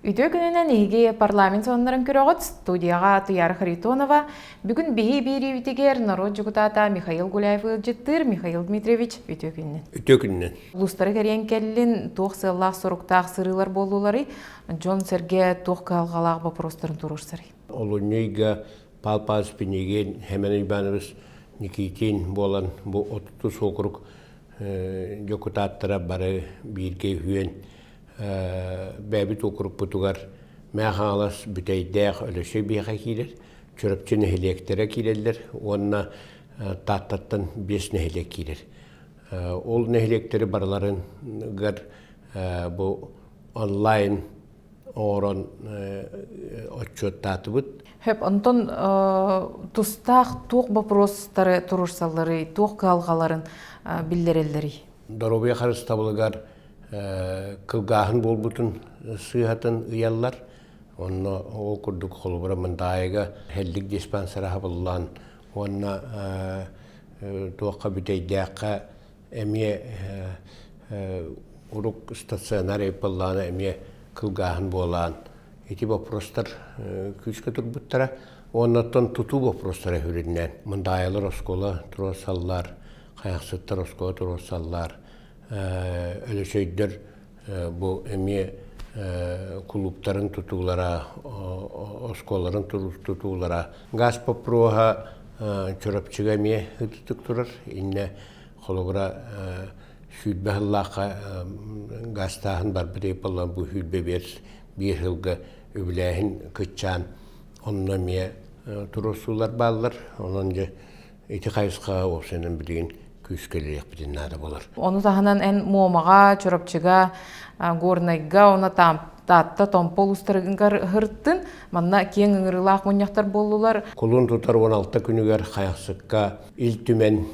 Үтүө күнүнэн эһиги парламент сонуннарын көрөҕүт. Студияҕа Туяра Харитонова. Бүгүн биһи биэриибитигэр норуот дьокутаата Михаил Гуляев ыалдьыттыыр. Михаил Дмитриевич, үтүө күнүнэн. Үтүө күнүнэн. Улуустары кэрийэн кэллин, туох сыаллаах-соруктаах сырыылар буоллуларый? Дьон-сэргэ туох кыһалҕалаах боппуруостарын туруорсарый? Олунньу ыйга Пал Павлович Пинигин, Хэмэн Иванович Никитин буолан бу 30 уокурук дьокутааттара бары бииргэ үһүөн бэйэбит уокурукпутугар Мэҥэ Хаҥалас Бүтэйдээх Өлөсөй биһиэхэ киирэр, Чурапчы нэһилиэктэрэ киирэллэр уонна Тааттаттан биэс нэһилиэк киирэр. Ол нэһилиэктэри барыларыгар бу онлайн оҥорон отчуоттаатыбыт. Хөп, онтон тустаах туох боппуруостары туруорсалларый, туох кыһалҕаларын биллэрэллэрий? Доруобуйа харыстабылыгар кылгааһын буолбутун сыыһатын ыйаллар. Онно ол курдук холобура Мындаайыга Һэллик диспансера хабыллаан уонна туохха бүтэйдээххэ эмиэ урук стационар ыйпыллаана эмиэ кылгааһын буолаан ити боппуруостар күүскэ турбуттара. Уонна оттон тутуу боппуруостара сүрүннээн Мындаайылар оскуола туруорсаллар, Хайахсыттар оскуола туруорсаллар, Өлөчөйдөр бу эмиэ кулууптарын тутуулара, оскуолаларын тутуулара. Газ боппуруоһа Чурапчыга эмиэ ытытык турар. Иннэ холобура 20 сыллаахха газтааһын барбыт буоллар бу 21 сылга үбүлээһин кыччаан онно эмиэ туруорсуулар бааллар. Онон дьэ ити хайысхаҕа уопсайынан билигин күүскэ үлэлиэхпитин наада буолар. Ону таһынан эн Муомаҕа, Чурапчыга, Горнайга уонна Таатта, Томпо улуустарыгар сырыттын. Манна киэҥ ыҥырыылаах мунньахтар буоллулар. Кулун тутар 16 күнүгэр Хайахсыкка Ил Түмэн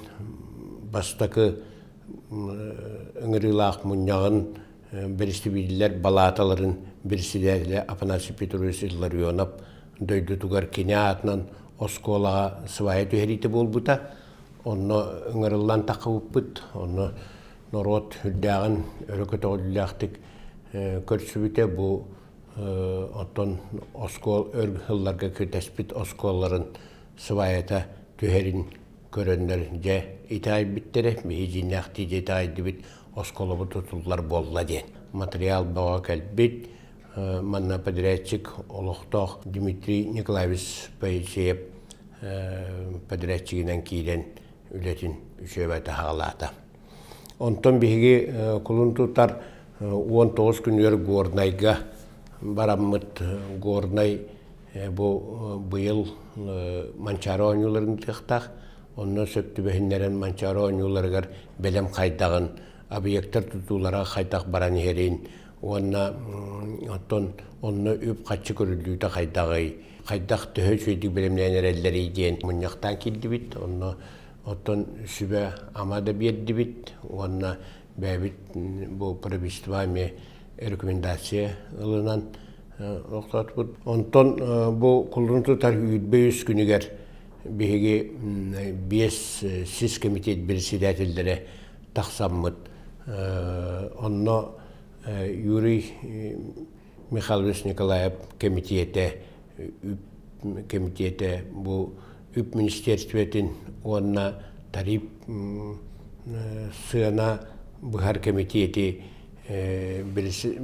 бастакы ыҥырыылаах мунньаҕын бэрэстэбиитэллэр балааталарын председателэ Афанасий Петрович Илларионов дойдутугар кини аатынан оскуолаҕа свая түһэриитэ буолбута. Онно ыҥырыллан таххыбыппыт. Онно норуот үрдээҕин өрө көтөҕүллээхтик көрсүбүтэ. Бу оттон оскуол өр сылларга кэтэспит оскуолаларын сваята түһэрин көрөннөр дьэ итэҕэйбиттэрэ, биһи дьиҥнээхтии дьэ итэҕэйдибит, оскуолабыт тутуллар буолла диэн. Материал бөҕө кэлбит, манна подрядчик олохтоох Дмитрий Николаевич Поисеев подрядчигынан киирэн үлэтин үчүгэйбэ таһаҕалаата. Онтон биһиги кулун тутар 19 күнүгэр Горнайга бараммыт Горнай бу быйыл Манчаары оонньууларын ыытыахтаах. Онно сөп түбэһиннэрэн Манчаары оонньууларыгар бэлэм хайдаҕын, объектар тутуулара хайдах баран иһэрин уонна оттон онно үп-харчы көрүллүүтэ хайдаҕый, хайдах төһө үчүгэйдик бэлэмнээн эрэллэрий диэн мунньахтаан киирдибит. Онно оттон сүбэ-ама да биэрдибит уонна бэйэбит бу правительство эмиэ рекомендация ылынан олохтоотубут. Онтон бу кулун тутар 23 күнүгэр биһиги биэс сис комитет председателлэрэ тахсаммыт онно Юрий Михайлович Николаев кэмитиэтэ үп кэмитиэтэ бу үп министерствотын уонна тариф сыана быһар кэмитиэти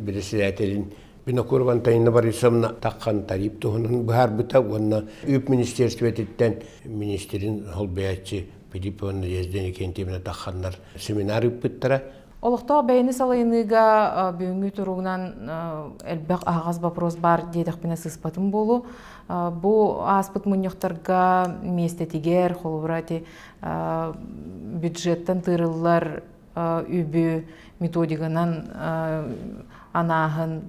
председателин Винокурова Антонина Борисовна таххан тариф туһунан быһаарбыта уонна үп министерствотыттан министрин солбуйааччы Филиппова Надежда Иннокентьевна тахханнар семинар ыыппыттара. Олохтоох бэйэни салайыныыга бүгүҥҥү туругунан элбэх аһаҕас вопрос баар диэтэхпинэ сыыспатым буолуо. Бу ааспыт мунньахтарга миэстэтигэр, холобура ити бюджеттан тыырыллар үбү методиканан анааһын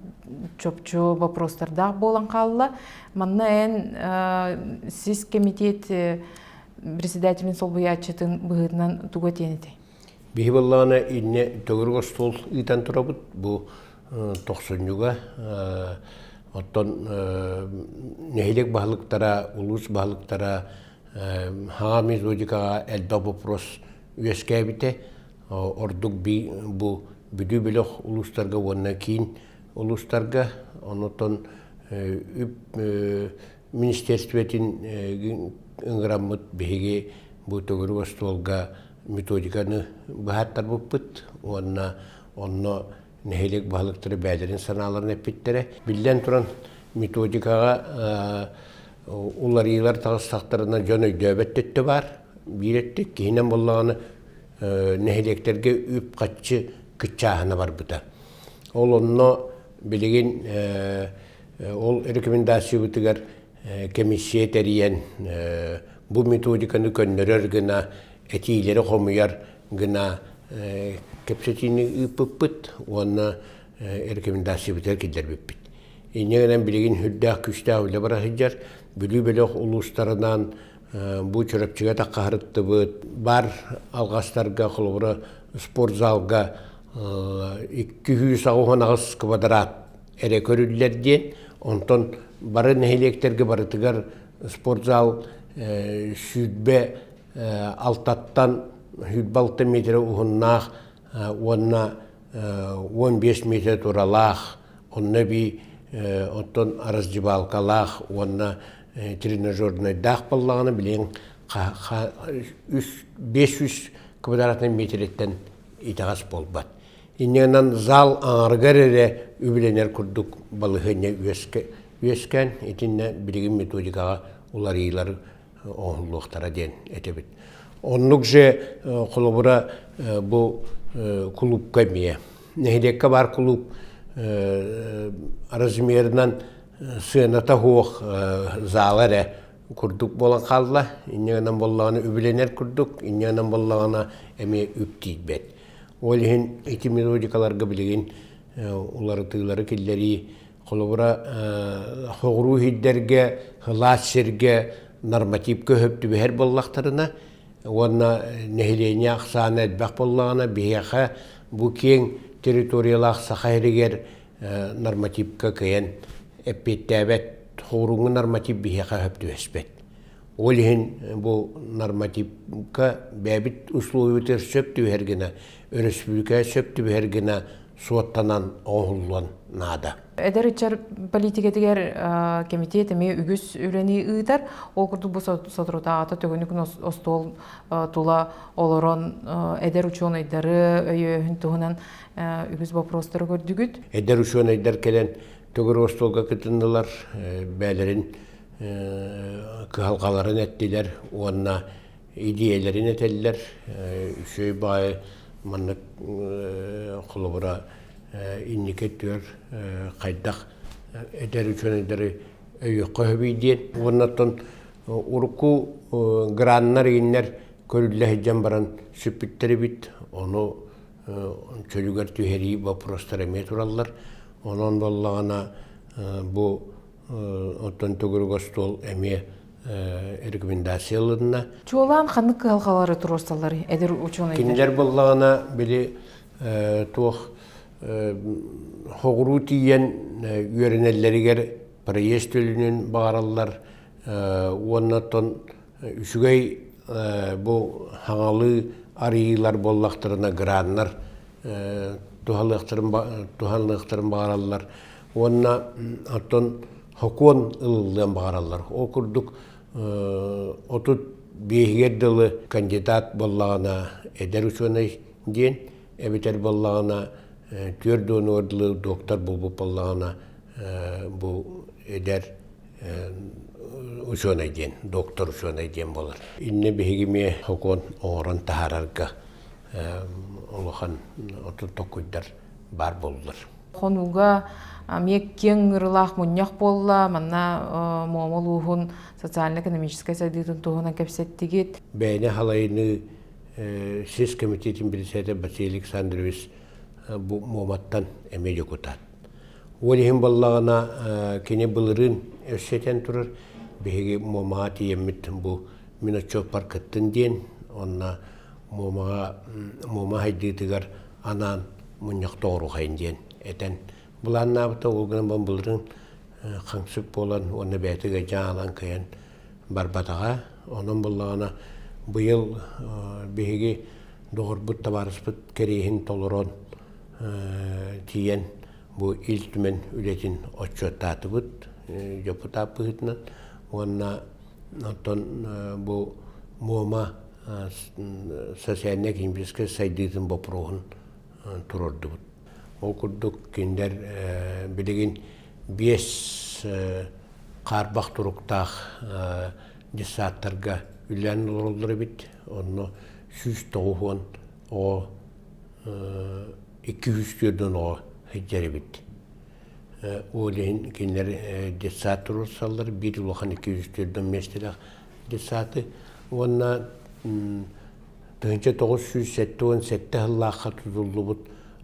чопчу вопростардаах буолан хаалла. Манна эн сис кэмитиэт председателин солбуйааччытын быһыытынан тугу этиэн этэй? Биһи буоллаҕына инньэ төгүрүк остуол ыытан турабыт. Бу тохсунньуга оттон нэһилиэк баһылыктара, улуус баһылыктара хаҥа методикаҕа элбэх вопрос үөскээбитэ. Ордук бу Бүлүү бөлөх улуустарга уонна киин улуустарга. Онутон үп министерствотын ыҥыраммыт биһиги бу төгүрүк остуолга методиканы быһааттарбыппыт уонна онно нэһилиэк баһылыктара бэйэлэрин санааларын эппиттэрэ. Биллэн туран, методикаҕа уларыйыылар таҕыстахтарына дьон өйдөөбөт өттө баар. Биир өттө киһинэн буоллаҕына нэһилиэктэргэ үп-харчы кыччааһына барбыта. Ол онно билигин ол рекомендациябытыгар комиссия тэрийэн бу методиканы көннөрөр гына этиилэри хомуйар гына кэпсэтиини ыыппыппыт уонна рекомендациябытыгар киллэрбиппит. Инньэ гынан билигин сүрдээх күүстээх үлэ бара сылдьар. Бүлүү бөлөх улуустарынан бу Чурапчыга таххаһырыттыбыт. Бар алҕастарга, холобура, спортзалга 288 квадрат эрэ көрүллэр диэн, онтон бары нэһилиэктэргэ барытыгар спортзал сүүрбэ алтаттан 26 метрэ уһуннаах уонна 15 метрэ туралаах, онно эбии оттон раздевалкалаах уонна тренажернайдаах буоллаҕына билигин 500 квадратный метриттэн итэҕэс буолбат. Инньэ зал аҥарыгар эрэ үбүлэнэр курдук балаһыанньа үөскээн, итиннэ билигин методикаҕа уларыйыылар оҥоһуллуохтара диэн этэбит. Оннук же холобура бу кулуупка эмиэ. Нэһилиэккэ баар кулууп размерынан сыаната суох зала эрэ курдук буолан хаалла. Инньэ гынан буоллаҕына үбүлэнэр курдук, инньэ гынан буоллаҕына эмиэ үп тиийбэт. Ол иһин ити методикаларга билигин уларытыылары киллэрии Холобура, соҕуруу иһирдэргэ, сылаас сиргэ нормативка сөп түбэһэр буоллахтарына уонна нэһилиэнньэ ахсаана элбэх буоллаҕына, биһиэхэ бу киэҥ территориялаах Саха сиригэр нормативка кыайан эппиэттээбэт, соҕурууҥҥу норматив биһиэхэ сөп түбэспэт. Ол иһин бу нормативка бэйэбит условиебытыгар сөп түбэһэр гына, өрөспүүбүлүкэҕэ сөп түбэһэр гына суоттанан оҥоһуллуон наада. Эдэр ыччат политикатыгар кэмитиэт эмиэ үгүс үлэни ыытар. Ол курдук бу соторутааҕыта төгүнүк остуол тула олорон эдэр учуонайдары өйөөһүн туһунан үгүс боппуруостары көрдүгүт. Эдэр учуонайдар кэлэн төгүрүк остуолга кытыннылар, бэйэлэрин кыһалҕаларын эттилэр уонна идиэйэлэрин этэллэр. Үчүгэй баҕайы маннык холобура инники өттүгэр хайдах эдэр учуонайдары өйүөххэ сөбүй диэн. Уонна оттон урукку граннар игиннэр көрүллэ сылдьан баран сүппүттэр эбит. Ону чөлүгэр түһэрии боппуруостара эмиэ тураллар. Онон буоллаҕына бу Оттон төгүрүк остуол эмиэ рекомендация ылынна. Чуолаан ханнык кыһалҕалары туруорсаллар эдэр учуонайдар? Кинилэр буоллаҕына били туох хоҕуруу тиийэн үөрэнэллэригэр проезд төлөнүөн баҕараллар уонна оттон үчүгэй бу хаҥалыы арыйыылар буоллахтарына граннар туһаныахтарын баҕараллар уонна оттон сокуон ылыллыан баҕараллар. Ол курдук 35-игэр дылы кандидат буоллаҕына эдэр учуонай диэн, эбэтэр буоллаҕына түөрт уонугар дылы доктор буолбут буоллаҕына бу эдэр учуонай диэн, доктор учуонай диэн буолар. Иннэ биһиги эмиэ сокуон оҥорон таһаарарга улахан толкуйдар баар буоллулар. Хонууга эмиэ киэҥ ыҥырыылаах мунньах буолла. Манна Муома улууһун социально-экономическай сайдыытын туһунан кэпсэттигит. Бэйэни халайыныы сис комитетин председатель Василий Александрович бу Муоматтан эмиэ дьокутаат. Ол иһин буоллаҕына кини былырыын өссө этэн турар биһиги Муомаҕа тиийэммит бу мин отчуоппар кыттын диэн онно Муомаҕа Муома хайдыытыгар анаан мунньах тоҕурҕайын диэн этэн былааннаабыта. Ол гынан баран былырыын хаҥсык буолан уонна бэйэтэ ыалдьан кыайан барбатаҕа. Онон буоллаҕына быйыл биһиги доҕорбут табаарыспыт кэриэһин толорон тиийэн. Бу Ил Түмэн үлэтин отчуоттаатыбыт дьокутаат быһыытынан уонна оттон бу Муома социальнай-экономическай сайдыытын боппуруоһун туруордубут. Ол курдук кинилэр билигин биэс хаарбах туруктаах детсадтарга үлэлээн олороллор эбит. Онно 190 оҕо 240 оҕо сылдьар эбит. Ол иһин кинилэр детсад туруорсаллар, биир улахан 240 миэстэлээх детсады уонна 1977 сыллаахха тутуллубут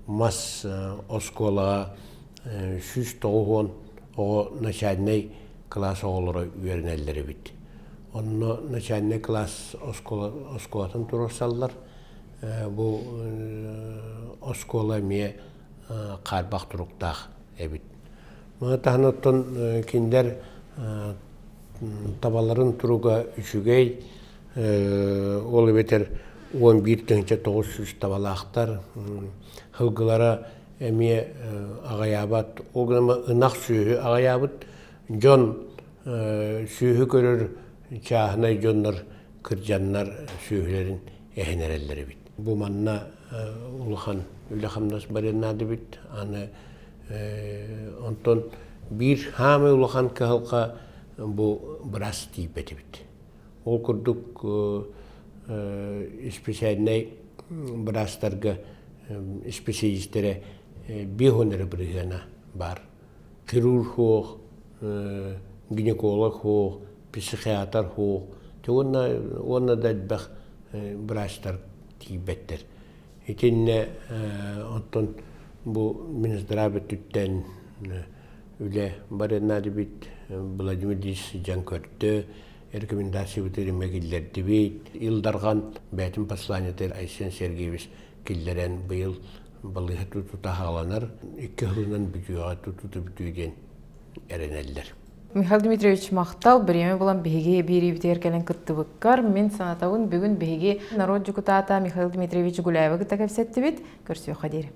мас оскуолаҕа 190 оҕо начальнай кылаас оҕолоро үөрэнэллэр эбит. Онно начальнай кылаас оскуолатын туруорсаллар. Бу оскуола эмиэ хаарбах туруктаах эбит. Маны таһынан оттон кинилэр табаларын туруга үчүгэй, ол эбэтэр 11 900 табалаахтар, сылгылара эмиэ аҕыйаабат. Ол гынан ынах сүөһү аҕыйаабыт. Дьон сүөһү көрөр чааһынай дьоннор кырдьаннар сүөһүлэрин эһэн эрэллэр эбит. Бу манна улахан үлэ-хамнас барыан наада эбит. Аны онтон биир хаамай улахан кыһалҕа бу быраас тиийбэт эбит. Ол курдук исписээлинэй быраастарга исписэлиистэрэ 50 эрэ бырыһыана баар. Хирург суох, гинеколог суох, психиатр суох. Уонна, уонна да элбэх быраастар тиийбэттэр. Итиннэ оттон бу Минздрав өттүттэн үлэ барыан наада эбит. Владимир Ильич сылдьан көрдө, рекомендациябыт ырыма киллэрдибит. Ил Дархан бэйэтин посланиетыгар Айсен Сергеевич киллэрэн быйыл балыыһа тутуута хааланар, икки сылынан бүтүөҕэ тутуута бүтүө диэн эрэнэллэр. Михаил Дмитриевич махтал, бириэмэ булан биһиги биэриибитигэр кэлэн кыттыбыккар. Мин санатабын, бүгүн биһиги норуот дьокутаата Михаил Дмитриевич Гуляевы кытта кэпсэттибит. Көрсүөххэ диэри.